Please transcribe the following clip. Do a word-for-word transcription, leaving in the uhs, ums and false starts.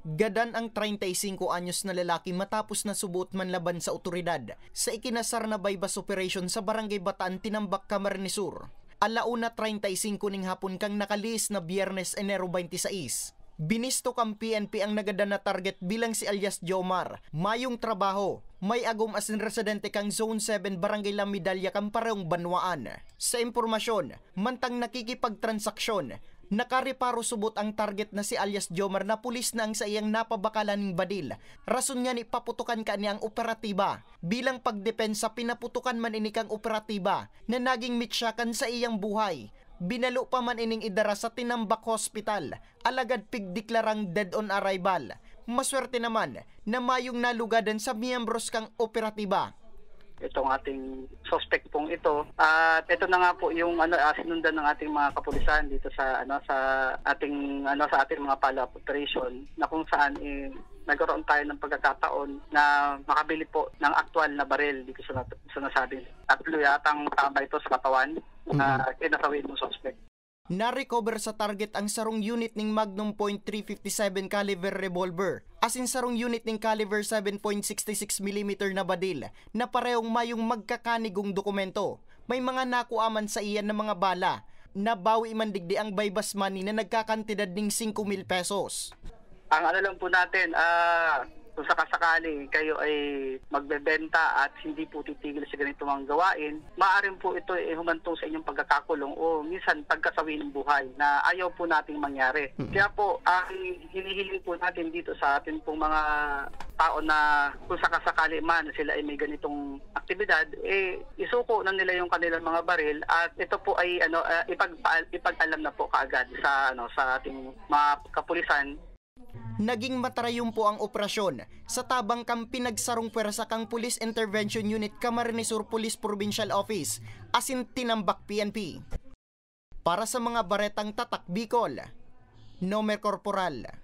Gadan ang treinta y cinco anyos na lalaki matapos na subuot manlaban sa otoridad sa ikinasar na buy-bust operation sa Barangay Bataan, Tinambac, Camarines Sur. Ala una treinta y cinco ning hapon kan nakalihis na Biyernes, Enero twenty-six. Binisto kan P N P ang nagadan na target bilang si alias Jomar, mayong trabaho, may agom asin residente kan Zone seven, Barangay La Medalla kan parehong banwaan. Sa impormasyon, mantang nakikipagtransaksyon, nakareparo subot ang target na si alias Jomar na pulis na ang saiyang napabakalan ning badil. Rason ngani paputokan kani ang operatiba. Bilang pagdepensa, pinaputokan man ini kan operatiba na naging mitsa kan saiyang buhay. Binalo pa man ining idara sa Tinambac Hospital, alagad pigdeklarang dead on arrival. Maswerte naman na mayong nalugadan sa miyembros kan operatiba. Itong ating suspect pong ito. At ito na nga po yung ano, ah, sinundan ng ating mga kapulisan dito sa ano, sa ating ano, sa ating mga follow-up operation, na kung saan, eh, nagkaroon tayo ng pagkakataon na makabili po ng aktual na baril dito sa nat-, sa nasabing tatlo yatang tama ito sa katawan na kinasawi ng suspect. Na-recover sa target ang sarong unit ning Magnum point three fifty seven caliber revolver, asin sarong unit ning caliber seven point sixty six millimeter na badil, na parehong mayong magkakanigong dokumento. May mga nakua man sa iyan na mga bala. Nabawi man digdi ang buy-bust money na nagkakantidad ning singko mil pesos. Ang ano lang po natin, ah, kung sakasakali kayo ay magbebenta at hindi po titigil sa ganitong mga gawain, maaaring po ito ay humantong sa inyong pagkakakulong o minsan pagkasawi ng buhay na ayaw po nating mangyari. Kaya po, ang hinihiling po natin dito sa ating pong mga tao na kung sakasakali man sila ay may ganitong aktibidad, eh, isuko na nila yung kanilang mga baril at ito po ay ano, ah, ipagpa-, ipag-alam na po kaagad sa ano, sa ating mga kapulisan. Naging matarayom po ang operasyon sa tabang kan pinagsarong pwersa kan Police Intervention Unit Camarines Sur Police Provincial Office asin Tinambac P N P. Para sa mga baretang tatak Bicol, Nomer Corporal